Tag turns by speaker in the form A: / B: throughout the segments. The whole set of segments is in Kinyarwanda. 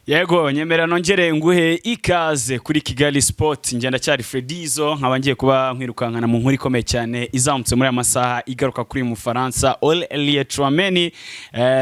A: Yego, nyemera nongere nguhe ikaze kuri Kigali Sport. Ngenda cyari Fredizo, nkaba ngiye kuba nkwirukankana mu nkuru ikomeye cyane izamutse muri aya masaha, igaruka kuri uyu Mufaransa Aurelien Tchouameni.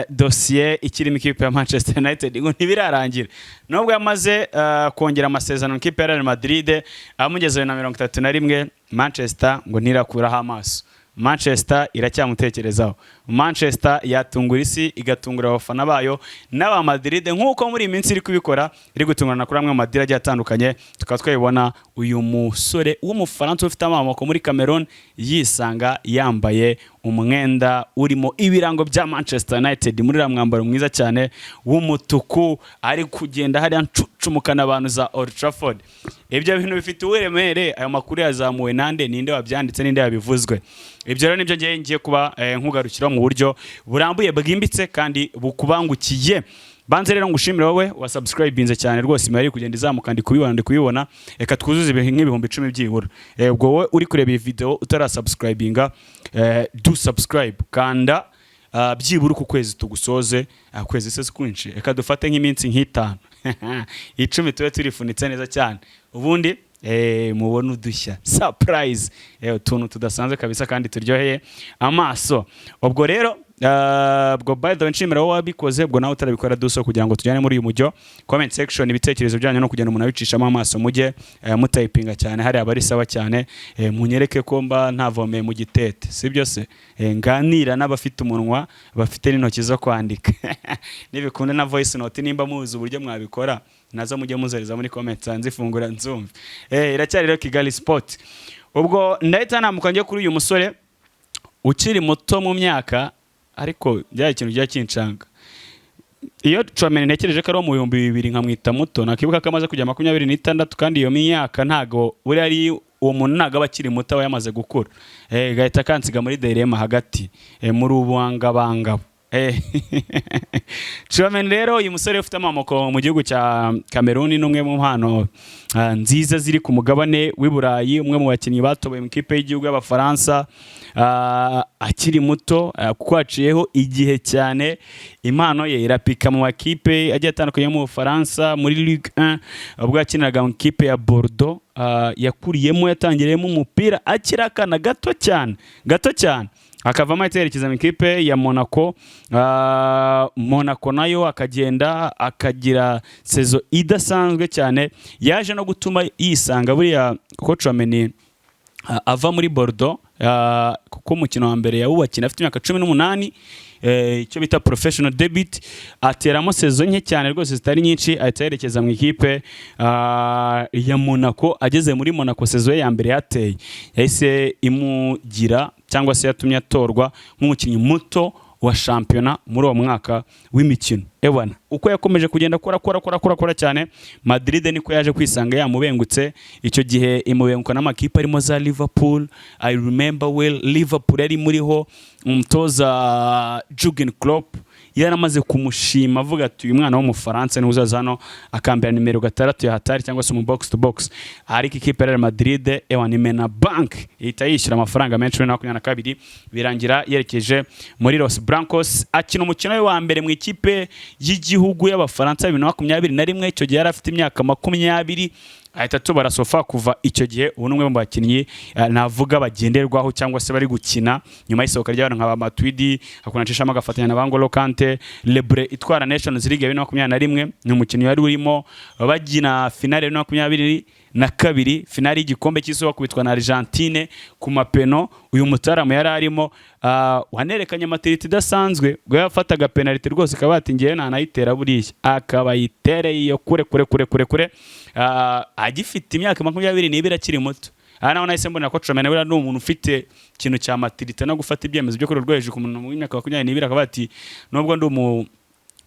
A: Dosiye ikirimo ikipe ya Manchester United ngo ntibirarangira, nubwo yamaze kongera amasezerano mu ikipe ya Real Madrid amugeze 2031. Manchester ngo ntirakuraho amaso, Manchester iracyamutekerezaho. Manchester yatungura isi, igatungura abafana bayo n'aba Madrid, nk'uko muri iyi minsi iri kubikora, iri gutungurana kuri amwe mu madiri agiye atandukanye. Tukaba twabibona uyu musore w'Umufaransa ufite amamoko muri Cameroon yisanga yambaye umwenda urimo ibirango bya Manchester United, muri uriya mwambaro mwiza cyane w'umutuku, ari kugenda hariya ncucumukana abantu za Old Trafford. Ibyo bintu bifite uburemere. Ayo makuru yazamuwe nande? Ninde wabyanditse? Ninde yabivuzwe? Ibyo rero nibyo ngiye kuba nkugarukiraho mu buryo burambuye, bwimbitse kandi bukubangukiye. Banze rero ngushimire wowe wa subscribinze cyane rwose. Imibare iri kugenda izamuka, ndi kubibona, ndi kubibona. Reka twuzuze nk'ibihumbi 10 byibura. Ubwo wowe uri kureba iyi video utarasubscribinga, do subscribe, kanda byibura uku kwezi tugusoze. Kwezi se si kwinshi, reka dufate nk'iminsi nk'itanu, 10, tube turifunitse neza cyane. Ubundi mubone udushya, surprise, utuntu tudasanzwe kabisa kandi turyoheye amaso. Ubwo rero ubwo by the way nshimira wowe wabikoze. Ubwo nawe utarabikora, duso kugira ngo tujyane muri uyu mujyo. Comment section, ibitekerezo byanyu no kugenda umuntu abicishamo amaso, mujye mutayipinga cyane hariya, aba ari sawa cyane. Munyereke ko mba ntavomeye mu gitete, sibyo se? Nganira n'abafite umunwa, bafite n'intoki zo kwandika. Nibikunda na voice note, nimba muzi uburyo mwabikora, nazo mujye muzereza muri comment, nzifungura nzumve. Iracyari rero Kigali Sport. Ubwo ndahita namuka njye kuri uyu musore ukiri muto mu myaka, ariko byari ikintu kijya kincanga iyo Tchouameni ntekereje ko ari uwo mu 2000, nkamwita muto, nakibuka ko amaze kujya 26, kandi iyo myaka ntago buriya ari uwo muntu, ntago aba akiri muto, aba yamaze gukura. Gahita kansiga muri dilemma hagati muri ubangabangabo. Tchouameni rero, uyu musore ufite amamoko mu gihugu cya Cameroon, ni umwe mu mpano nziza ziri ku mugabane w'i Burayi, umwe mu bakinnyi batoboye mu ikipe y'igihugu y'Abafaransa akiri muto, kuko haciyeho igihe cyane impano ye irapika mu makipe agiye atandukanye yo mu Bufaransa, muri Ligue 1, ubwo yakiniraga mu ikipe ya Bordeaux yakuriyemo, yatangiriyemo umupira akiri akana gato cyane, gato cyane, akavamo ahita yerekeza mu ikipe ya Monaco. Monaco nayo akagenda akagira saison idasanzwe cyane, yaje no gutuma yisanga buriya, kuko Tchouameni ava muri Bordeaux, kuko umukino wa mbere yawubakina afite imyaka 18, icyo bita professional debut, ateramo saison nke cyane rwose zitari nyinshi, ahita yerekeza mu ikipe ya Monaco. Ageze muri Monaco, saison ye ya mbere yateye yahise imugira cyangwa se yatumye atorwa nk'umukinnyi muto wa shampiyona muri uwo mwaka w'imikino. Ewana, uko yakomeje kugenda akora, akora, akora, akora, akora cyane, Madrid niko yaje kwisanga yamubengutse. Icyo gihe imubenguka n'amakipe arimo za Liverpool. I remember well, Liverpool yari muriho umutoza Jurgen Klopp yaramaze kumushima, avuga ati: "Uyu mwana w'Umufaransa niwe uzaza hano akambera nimero 6 ya hatari, cyangwa se umu box to box." Ariko ikipe ya Real Madrid, ewa, nimena bank, ihita yishyura amafaranga menshi muri 22, birangira yerekeje muri Los Blancos, akina umukino we wa mbere mu ikipe y'igihugu y'Abafaransa 2021. Icyo gihe yari afite imyaka 20, ahita tubara sofa. Kuva icyo gihe ubu ni umwe mu bakinnyi navuga bagenderwaho cyangwa se bari gukina nyuma y'isohoka ry'abantu nka ba Matuidi, akunda agafatanya na ba N'Golo Kante. Lebre itwara Nations League ya 2021, ni umukinnyi wari urimo. Bagina finale ya 2022, finale y'igikombe cy'isi, bakubitwa na Argentine ku mapeno, uyu mutaramu yari arimo, wanerekanye maturité idasanzwe ubwo yafataga penalty rwose akaba ati: "Ngewe nanayitera buriya," akaba yitereye iyo kure kure kure kure kure, agifite imyaka 22, akiri muto. Aha naho nahise mbona ko Tchouameni buriya ni umuntu ufite ikintu cya maturité no gufata ibyemezo byo ku rwego rwo hejuru. Ku muntu w'imyaka 22 akaba ati: "Nubwo ndi umu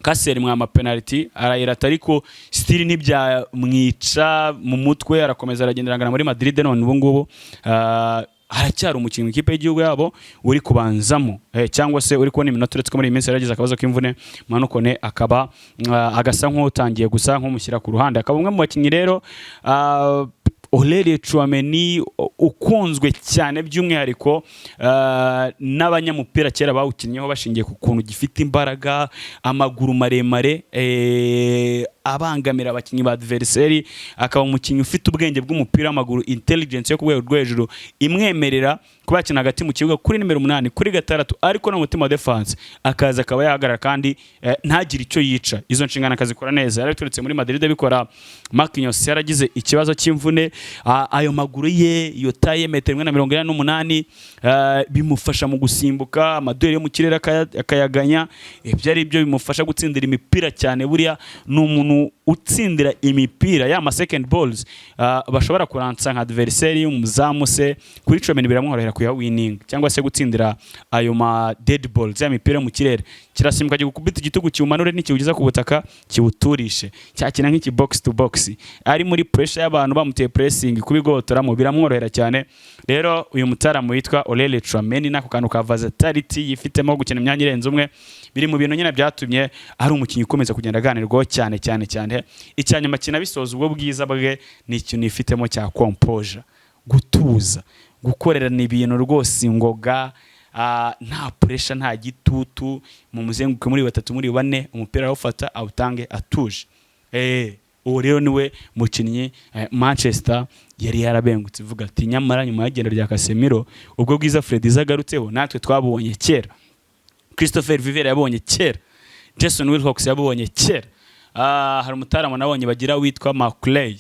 A: kaseri mwa mapenaliti," arayirata, ariko still ntibyamwica mu mutwe, arakomeza aragendera muri Madrid. None ubu ngubu aracyari umukinnyi mu ikipe y'igihugu yabo uri kubanzamo, cyangwa se uri kubona iminota, uretse ko muri iyi minsi yaragize akabazo k'imvune, Manu Kone akaba agasa nk'utangiye gusa nk'umushyira ku ruhande. Akaba umwe mu bakinnyi rero, Aurelien Tchouameni, ukunzwe cyane by'umwihariko n'abanyamupira kera bawukinnyeho, bashingiye ku kuntu gifite imbaraga, amaguru maremare. abangamira abakinnyi ba adversaire, akaba umukinnyi ufite ubwenge bw'umupira w'amaguru, intelligence yo ku rwego rwo hejuru, imwemerera kuba yakina hagati mu kibuga kuri nimero 8, kuri 6, ariko no mu mutima wa defense akaza akaba yahagarara kandi ntagire icyo yica. Izo nshingano akazikora neza. Yaraturutse muri Madrid abikora, Marquinhos yaragize ikibazo cy'imvune. Ayo maguru ye, iyo taille, metero 1.88, bimufasha mu gusimbuka ama duel yo mu kirere, akayaganya. Ibyo ari byo bimufasha gutsindira imipira cyane. Buriya ni umuntu utsindira imipira ya ma second balls, bashobora kuransa nka adversaire y'umuzamu se kuri Tchouameni, biramworohera kuya winning cyangwa se gutsindira ayo ma dead balls, ya mipira mu kirere. Kirasimbuka gikubita igitugu, kiwumanure, nikiwugeza ku butaka kiwuturishe. Cyakina nk'iki box to box, ari muri pressure y'abantu bamuteye pressing, kubigotoramo biramworohera cyane. Rero uyu mutaramu witwa Aurelien Tchouameni, n'ako kantu ka versatility yifitemo, gukina imyanya irenze umwe, biri mu bintu nyine byatumye ari umukinnyi ukomeza kugenda aganirwaho cyane cyane cyane. Icya nyuma kinabisoza ubwo bwiza bwe ni ikintu yifitemo cya composure, gutuza, gukorerana ibintu rwose ingoga, nta pressure, nta gitutu. Mu muzenguko muri batatu, muri bane, umupira arawufata awutange atuje. Uwo rero niwe mukinnyi Manchester yari yarabengutse ivuga ati: "Nyamara nyuma y'igenda rya Casemiro, ubwo bwiza Fred agarutseho natwe twabonye kera, Christopher Vivera yabonye kera, Jason Wilcox yabonye kera." Hari umutaramu nabonye bagira witwa Macaulay,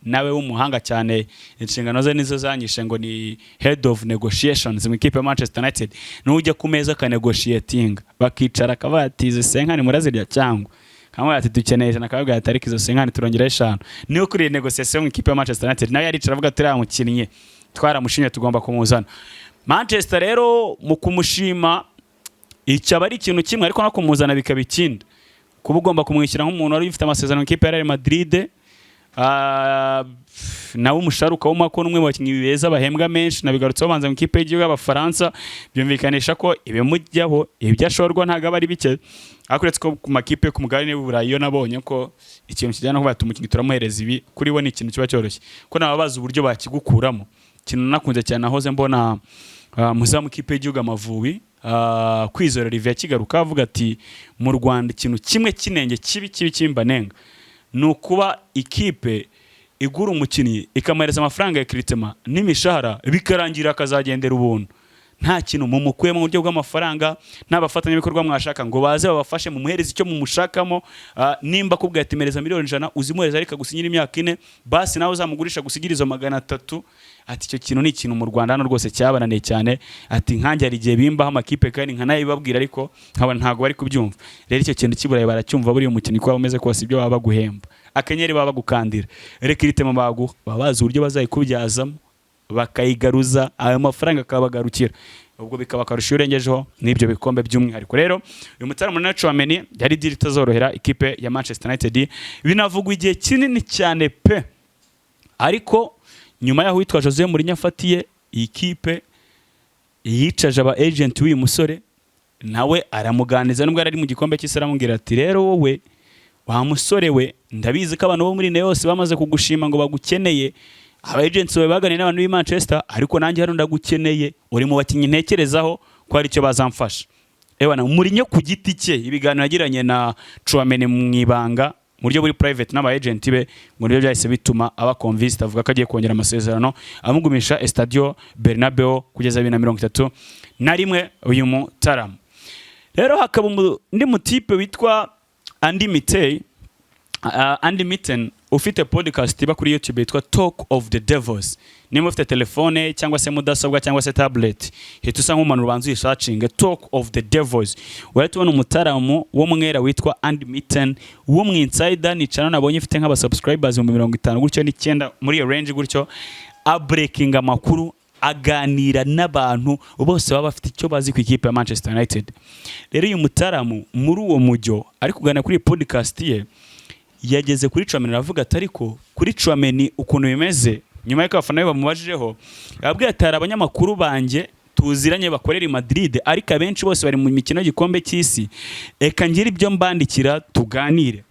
A: nawe w'umuhanga cyane. Inshingano ze nizo zanyishe, ngo ni head of negotiations mu ikipe ya Manchester United. N'ujya ku meza akanegotiatinga, bakicara akavuga ati: "Izi cinquante murazirya?" Cyangwa kamwe ati: "Dukeneye 100," akababwira ati: "Ariko izo cinquante turongeraho 5." Niwe ukuriye negotiation mu ikipe ya Manchester United. Nawe yaricara avuga ati: "Uriya mukinnyi twaramushimye, tugomba kumuzana." Manchester rero mu kumushima icyo aba ari ikintu kimwe, ariko no kumuzana bikaba ikindi, kuba ugomba kumwishyura nk'umuntu wari ufite amasezerano mu ikipe ya Real Madrid. Nawe umushahara ukawumuha, ko n'umwe mu bakinnyi beza bahembwa menshi, nabigarutseho banza mu ikipe y'igihugu y'Abafaransa, byumvikanisha ko ibimujyaho, ibyo ashorwa ntabwo aba ari bike. Ariko uretse ko ku makipe ku mugabane w'Uburayi yo nabonye ko ikintu kijyana no kuba umukinnyi turamuhereza ibi, kuri bo ni ikintu kiba cyoroshye, ko nabo bazi uburyo bakigukuramo. Ikintu nakunze cyane nahoze mbona muzamu ikipe y'igihugu Amavubi, Kwizera Olivier, akigaruka avuga ati: "Mu Rwanda ikintu kimwe kinenge kibi kibi kimbanenga ni ukuba ikipe igura umukinnyi ikamuhereza amafaranga ya recrutement n'imishahara, bikarangira akazagendera ubuntu, nta kintu mumukuye mu buryo bw'amafaranga, nta bafatanyabikorwa mwashaka ngo baze babafashe mumuhereze icyo mumushakamo." Nimba akubwiye ati: "Mereza miliyoni 100," uzimuhereza, ariko agusinyira imyaka 4, basi nawe uzamugurisha gusigira izo 300. Ati: "Icyo kintu ni ikintu mu Rwanda hano rwose cyabananiye cyane." Ati: "Nkanjye hari igihe bimbaho amakipe kandi nkanayibabwira, ariko nkabona ntabwo bari kubyumva." Rero icyo kintu cy'i Burayi baracyumva. Buriya umukinnyi uko waba umeze kose, ibyo baba baguhemba, akenyeri baba bagukandira, recrutement baguha, baba bazi uburyo bazayikubyazamo bakayigaruza, ayo mafaranga akabagarukira. Ubwo bikaba akarusho iyo urengejeho n'ibyo bikombe by'umwihariko. Rero uyu mutaramo na Tchouameni yari deal itazorohera ikipe ya Manchester United, binavugwa igihe kinini cyane pe. Ariko nyuma y'aho witwa Jose Mourinho afatiye iyi kipe, yicaje aba agent w'uyu musore, nawe aramuganiza nubwo yari ari mu gikombe cy'isi, aramubwira ati: "Rero wowe wa musore we, ndabizi ko abantu bo muri Ineos bamaze kugushima ngo bagukeneye, aba agents bawe baganiriye n'abantu b'i Manchester, ariko nanjye hano ndagukeneye, uri mu bakinnyi ntekerezaho ko hari icyo bazamfasha." Ewana Mourinho ku giti cye, ibiganiro yagiranye na Tchouameni mu ibanga, mu buryo buri private, n'aba agent be, ngo nibyo byahise bituma aba convinced, avuga ko agiye kongera amasezerano, amugumisha Estadio Bernabeu kugeza 2031 uyu mutaramu. Rero hakaba undi mutipe witwa Andy Mitei, Andy Mitten, ufite podcast iba kuri YouTube yitwa Talk of the Devils. Niba ufite telefone cyangwa se mudasobwa cyangwa se tablet, hita usa nk'umuntu ubanza uyisearchinge Talk of the Devils, urahita ubona umutaramu w'umwera witwa Andy Mitten wo mu insider. Ni channel nabonye ifite nk'aba subscribers 50,000 gutyo n'icyenda, muri iyo range gutyo. Abreakinga amakuru, aganira n'abantu bose baba bafite icyo bazi ku ikipe ya Manchester United. Rero uyu mutaramu muri uwo mujyo ari kuganira kuri iyi podcast ye, yageze kuri Tchouameni, aravuga ati: "Ariko kuri Tchouameni ukuntu bimeze," nyuma y'uko abafana be bamubajijeho, yababwiye ati: "Hari abanyamakuru banjye tuziranye bakorera i Madrid, ariko abenshi bose bari mu mikino y'igikombe cy'isi. Reka ngire ibyo mbandikira tuganire."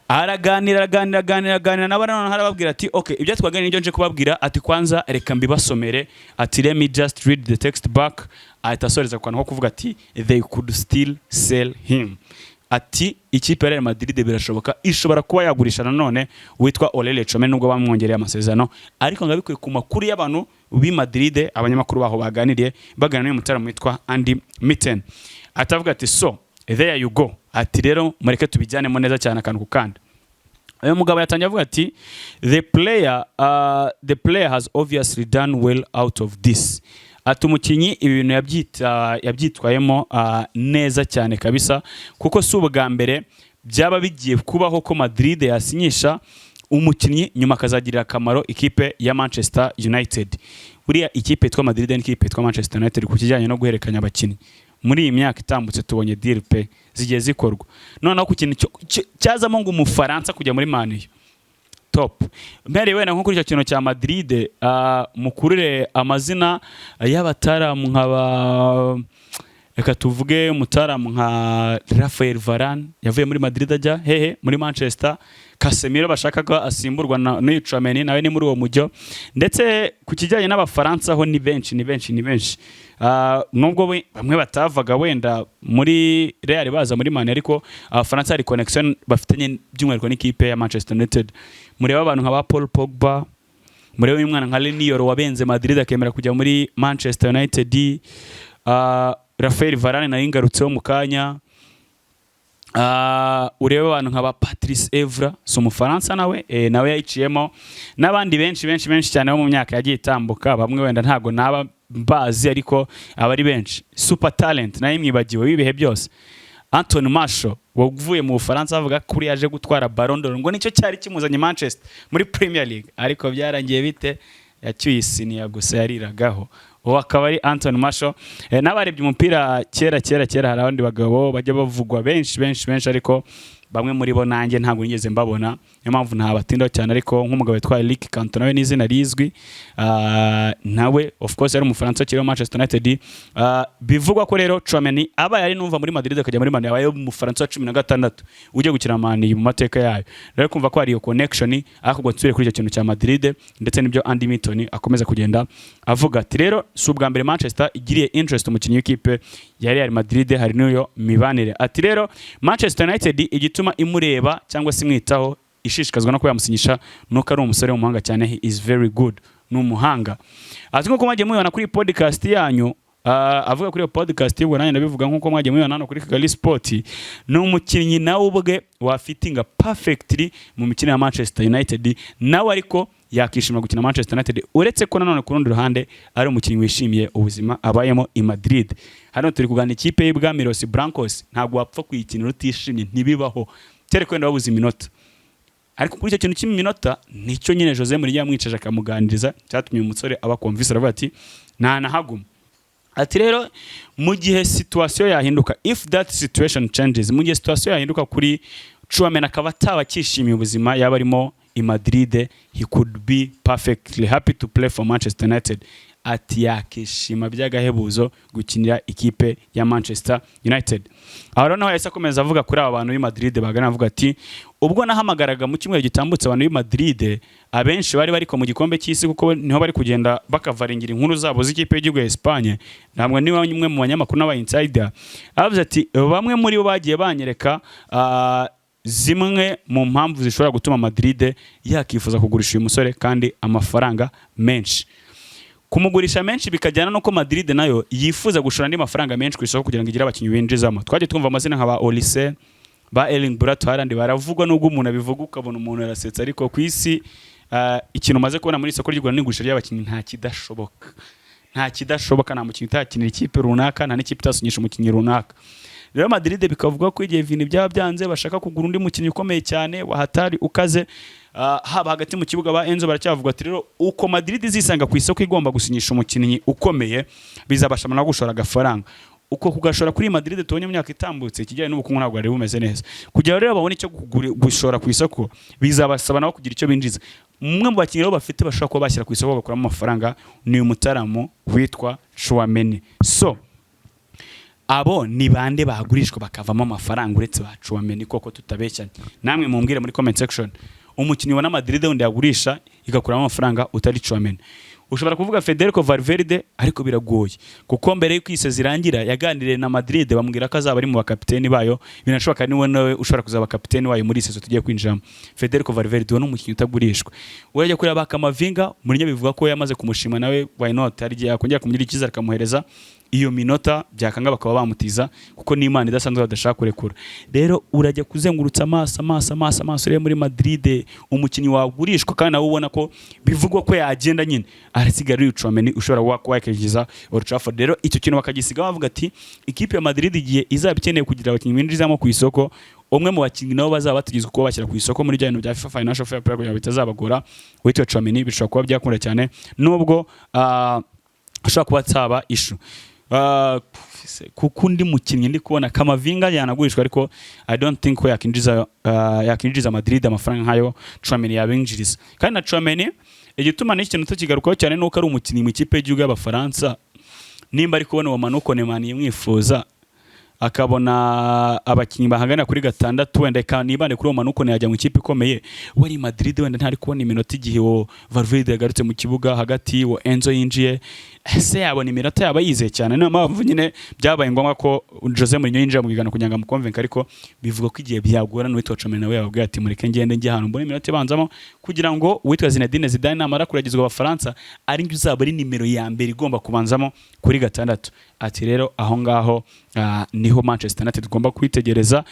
A: Araganira, araganira, aganira, aganira nabo. Noneho arababwira ati: "Okay, ibyo twaganiriye nibyo nje kubabwira." Ati: "Kwanza reka mbibasomere." Ati: "Let me just read the text back." Ahita asoreza ku kantu ko kuvuga ati: "They could still sell him." Ati ikipe ya Real Madrid birashoboka ishobora kuba yagurisha nanone witwa Aurelien Tchouameni, nubwo bamwongereye amasezerano, ariko ngo abikuye ku makuru y'abantu b'i Madrid, abanyamakuru baho baganiriye, baganira n'uyu mutaramu witwa Andy Mitten. Atavuga ati: "So there you go." Ati rero mureke tubijyanemo neza cyane, akantu ku kandi. Uyu mugabo yatangiye avuga ati: The player has obviously done well out of this." Ati umukinnyi ibi bintu yabyitwayemo neza cyane kabisa, kuko si ubwa mbere byaba bigiye kubaho ko Madrid yasinyisha umukinnyi, nyuma akazagirira akamaro ikipe ya Manchester United. Buriya ikipe yitwa Madrid n'ikipe yitwa Manchester United, ku kijyanye no guhererekanya abakinnyi muri iyi myaka itambutse, tubonye deal pe zigiye zikorwa. Noneho ku kintu cyazamo ngo Umufaransa kujya muri Man U, top. Mpereye wenda nko kuri icyo kintu cya Madrid, mukurire amazina y'abataramu nk'aba, reka tuvuge umutaramu nka Rafael Varane, yavuye muri Madrid ajya hehe? Muri Manchester. Casemiro bashaka ko asimburwa na n'uyu Tchouameni, nawe ni muri uwo mujyo. Ndetse ku kijyanye n'Abafaransa ho ni benshi, ni benshi, ni benshi. Nubwo bamwe batavaga wenda muri Real baza muri Man, ariko Abafaransa hari connection bafitanye by'umwihariko n'ikipe ya Manchester United. Murebe abantu nka ba Paul Pogba, murebe uyu mwana nka Leny Yoro wabenze Madrid akemera kujya muri Manchester United. Rafael Varane nayo ingarutseho mu kanya. Urebe abantu nka ba Patrice Evra, si Umufaransa nawe? Nawe yayiciyemo, n'abandi benshi benshi benshi cyane bo mu myaka yagiye itambuka. Bamwe wenda ntabwo naba mbazi, ariko aba ari benshi. Super talent nayo mwibagiwe w'ibihe byose, Anthony Martial, wavuye mu Bufaransa avuga kuri yaje gutwara Ballon d'Or, ngo nicyo cyari kimuzanye Manchester muri Premier League, ariko byarangiye bite? Yacyuye isiniya gusa yariragaho. Uwo akaba ari Anthony Martial. N'abarebye umupira kera kera kera, hari abandi bagabo bajya bavugwa benshi benshi benshi, ariko bamwe muri bo nanjye ntabwo nigeze mbabona, niyo mpamvu ntabatindaho cyane. Ariko nk'umugabo witwa Eric Cantona, nawe ni izina rizwi. Nawe of course yari Umufaransa ukiri wa Manchester United. Bivugwa ko rero Tchouameni abaye ari numva muri Madrid akajya muri Man U, yabaye Umufaransa wa 16 ujya gukina Man U mu mateka yayo. Rero kumva ko hari iyo connection. Ariko ubwo nsubire kuri icyo kintu cya Madrid ndetse n'ibyo Andy Mitten akomeza kugenda avuga, ati rero si ubwa mbere Manchester igiriye interest umukinnyi w'ikipe ya Real Madrid, hari n'iyo mibanire. Ati rero Manchester United igituma imureba cyangwa se imwitaho, ishishikazwa no kuba yamusinyisha, nuko ari umusore w'umuhanga cyane. He is very good, ni umuhanga. Ati nk'uko mwagiye mubibona kuri podcast yanyu, avuga kuri iyo podcast, ubwo nanjye ndabivuga, nk'uko mwagiye mubibona hano kuri Kigali Sport, ni umukinnyi nawe ubwe wafitinga perfectly mu mikino ya Manchester United, nawe ariko yakishimira gukina Manchester United, uretse ko nanone ku rundi ruhande ari umukinnyi wishimiye ubuzima abayemo i Madrid. Hano turi kuganira ikipe y'ibwami, Los Blancos, ntabwo wapfa kuyikinira utishimye, ntibibaho, kereka wenda wabuze iminota. Ariko kuri icyo kintu cy'iminota, nicyo nyine Jose Mourinho yamwicaje akamuganiriza, cyatumye uyu musore aba convinced, aravuga ati ntanahaguma. Ati rero mu gihe situation yahinduka, if that situation changes, mu gihe situation yahinduka kuri Tchouameni akaba ataba akishimiye ubuzima yaba arimo i Madrid, he could be perfectly happy to play for Manchester United. Ati yakishima by'agahebuzo gukinira ikipe ya Manchester United. Aho rero naho yahise akomeza avuga kuri aba bantu b'i Madrid bagana, avuga ati ubwo nahamagaraga mu cyumweru gitambutse abantu b'i Madrid, abenshi bari bariko mu gikombe cy'isi, kuko niho bari kugenda bakavaringira inkuru zabo z'ikipe y'igihugu ya Espagne. Ntabwo ni bamwe mu banyamakuru n'aba insider. Avuze ati bamwe muri bo bagiye banyereka zimwe mu mpamvu zishobora gutuma Madrid yakifuza kugurisha uyu musore, kandi amafaranga menshi, kumugurisha menshi, bikajyana nuko Madrid nayo yifuza gushora andi mafaranga menshi ku isoko kugira ngo igire abakinnyi binjizamo. Twagiye twumva amazina nka ba Olise, ba Erling Braut Haaland baravugwa, nubwo umuntu abivuga ukabona umuntu arasetsa, ariko ku isi ikintu umaze kubona muri isoko ry'igura n'igurisha ry'abakinnyi, nta kidashoboka, nta kidashoboka. Nta mukinnyi utakinira ikipe runaka, nta n'ikipe itasinyisha umukinnyi runaka. Rero Madrid bikavuga ko igihe ibintu byaba byanze, bashaka kugura undi mukinnyi ukomeye cyane wa hatari ukaze, haba hagati mu kibuga, ba Enzo baracyavuga. Ati rero uko Madrid izisanga ku isoko igomba gusinyisha umukinnyi ukomeye, bizabasha no gushora agafaranga. Uko kugashora kuri Madrid tubonye mu myaka itambutse, ikijyanye n'ubukungu ntabwo bwari bumeze neza. Kugira rero babone icyo gushora ku isoko, bizabasaba nabo kugira icyo binjiza. Umwe mu bakinnyi rero bafite bashobora kuba bashyira ku isoko bagakuramo amafaranga ni uyu mutaramu witwa Tchouameni. So abo ni bande bagurishwa bakavamo amafaranga uretse ba Tchouameni koko tutabeshyanye? Namwe mumbwire muri comment section umukinnyi wa Madrid wundi yagurisha igakuramo amafaranga utari Tchouameni. Ushobora kuvuga Federico Valverde, ariko biragoye kuko mbere y'uko iyi saison irangira yaganiriye na Madrid, bamubwira ko azaba ari mu bakapiteni bayo. Binashoboka niwe nawe ushobora kuzaba kapiteni wayo muri iyi saison tugiye kwinjiramo. Federico Valverde uwo ni umukinnyi utagurishwa. Urajya kureba ba Camavinga, Mourinho bivuga ko yamaze kumushima nawe, why not? Hari igihe yakongera kumugirira icyizere akamuhereza iyo minota, byakanga bakaba bamutiza kuko ni Imana idasanzwe badashaka kurekura. Rero urajya kuzengurutsa amaso, amaso, amaso, amaso, urebe muri Madrid umukinnyi wagurishwa kandi nawe ubona ko bivugwa ko yagenda nyine, arasigara ari Tchouameni ushobora kuba wakinjiza Old Trafford. Rero icyo kintu bakagisiga bavuga ati ikipe ya Madrid igihe izaba ikeneye kugira abakinnyi binjizamo ku isoko, umwe mu bakinnyi nabo bazaba bategetswe kuba bashyira ku isoko muri bya bintu bya FIFA Financial Fair Play kugira ngo bitazabagora, witwa Tchouameni bishobora kuba byakunda cyane nubwo ashobora kuba ataba issue. Kuko undi mukinnyi ndi kubona, Camavinga yanagurishwa, ariko I don't think ko yakinjiza Madrid amafaranga nkayo Tchouameni yabinjiriza. Kandi na Tchouameni, igituma n'iki kintu tukigarukaho cyane nuko ari umukinnyi mu ikipe y'igihugu y'Abafaransa. Nimba ari kubona uwo Manu Koné yimwifuza, akabona abakinnyi bahangana kuri gatandatu, wenda reka nibande kuri uwo Manu Koné, yajya mu ikipe ikomeye. Wari Madrid wenda ntari kubona iminota igihe uwo Valverde yagarutse mu kibuga hagati, uwo Enzo yinjiye, ese yabona iminota yaba yizeye cyane? Niyo mpamvu nyine byabaye ngombwa ko Jose Mourinho yinjira mu biganiro kugira ngo amuconvince. Ariko bivuga ko igihe byagorana, uwitwa Tchouameni nawe yababwiye ati mureke ngende njye ahantu mbone iminota ibanzamo, kugira ngo uwitwa Zinedine Zidane namara kuragizwa Abafaransa ari njye uzaba ari nimero ya mbere igomba kubanzamo kuri gatandatu. Ati rero aho ngaho niho Manchester United tugomba kwitegereza,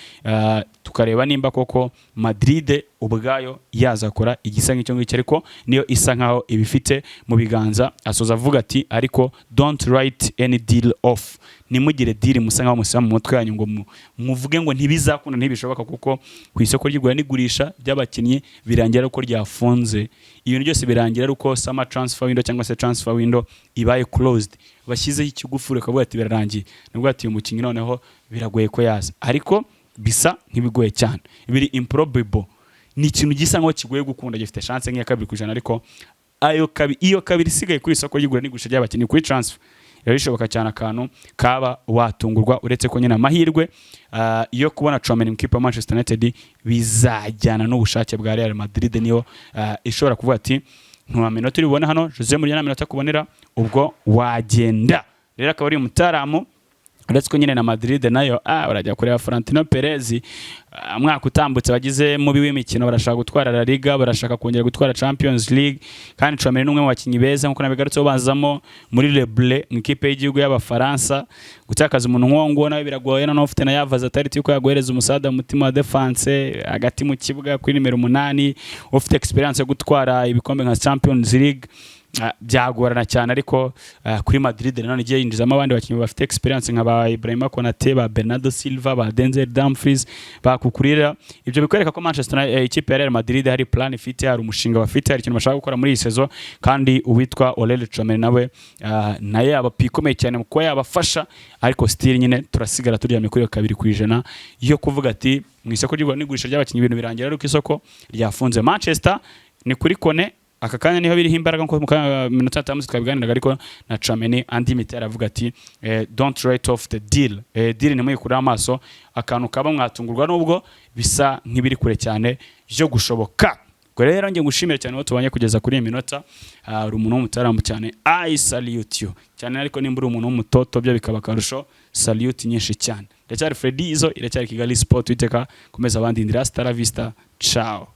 A: tukareba nimba koko Madrid ubwayo yazakora igisa nk'icyo ngicyo, ariko niyo isa nkaho ibifite mu biganza. Asoza avuga ati ariko don't write any deal off, ntimugire deal musa nkaho musiba mu mutwe yanyu ngo muvuge ngo ntibizakunda, ntibishoboka, kuko ku isoko ry'igura n'igurisha ry'abakinnyi birangira ari uko ryafunze. Ibintu byose birangira ari uko summer transfer window cyangwa se transfer window ibaye closed, bashyizeho ikigufuri bakavuga ati birarangiye. Nibwo ati uyu mukinnyi noneho biragoye ko yaza, ariko bisa nk'ibigoye cyane, biri improbable, ni ikintu gisa nkaho kigoye gukunda, gifite chance nk'iya 2%. Ariko ayo iyo kabiri isigaye kuri isoko ry'igura n'igurisha ry'abakinnyi kuri transfer biba bishoboka cyane akantu kaba watungurwa, uretse ko nyine amahirwe yo kubona Tchouameni mu ikipe ya Manchester United bizajyana n'ubushake bwa Real Madrid. Niyo ishobora kuvuga ati nta minota uri bubone hano, Jose Mourinho nta minota akubonera, ubwo wagenda. Rero akaba ari umutaramu, uretse ko nyine na Madrid nayo barajya kureba Florentino Perez. Umwaka utambutse bagize mubi w'imikino, barashaka gutwara La Liga, barashaka kongera gutwara Champions League. Kandi Tchouameni ni umwe mu bakinnyi beza nkuko nabigarutseho, bazamo muri Les Bleus mu ikipe y'igihugu y'Abafaransa. Gutakaza umuntu nk'uwo nguwo nawe biragoye. Noneho ufite na ya versatility yuko yaguhereza umusada mu mutima wa defense, hagati mu kibuga kuri nimero 8, ufite experience yo gutwara ibikombe nka Champions League, byagorana cyane. Ariko kuri Madrid nanone igiye yinjizamo abandi bakinnyi bafite experience nka ba Ibrahima Konate, ba Bernardo Silva, ba Denzel Dumfries, ba Cucurella. Ibyo bikwereka ko Manchester ikipe ya Real Madrid hari plan ifite, hari umushinga bafite, hari ikintu bashaka gukora muri iyi saison. Kandi uwitwa Aurelien Tchouameni nawe naye yaba ikomeye cyane mu kuba yabafasha. Ariko still nyine turasigara turyamye kuri iyo 2% yo kuvuga ati mu isoko ry'igura n'igurisha ry'abakinnyi ibintu birangira ariko isoko ryafunze. Manchester ni kuri Kone aka kanya niho biriho imbaraga nkuko mu kanya minota atandatu twabiganiraga. Ariko na Tchouameni andi miti aravuga ati don't write off the deal, deal ntimuyikureho amaso, akantu kaba mwatungurwa nubwo bisa nk'ibiri kure cyane byo gushoboka. Ubwo rero njye ngushimire cyane uwo tubanye kugeza kuri iyi minota. Uri umuntu w'umutaramu cyane, I salute you cyane. Ariko nimba uri umuntu w'umutoto byo bikaba akarusho, salute nyinshi cyane. Ndacyari Freddy Izo, iracyari Kigali Sport. Witeka komeza abandi, ndira, hasta la vista, ciao.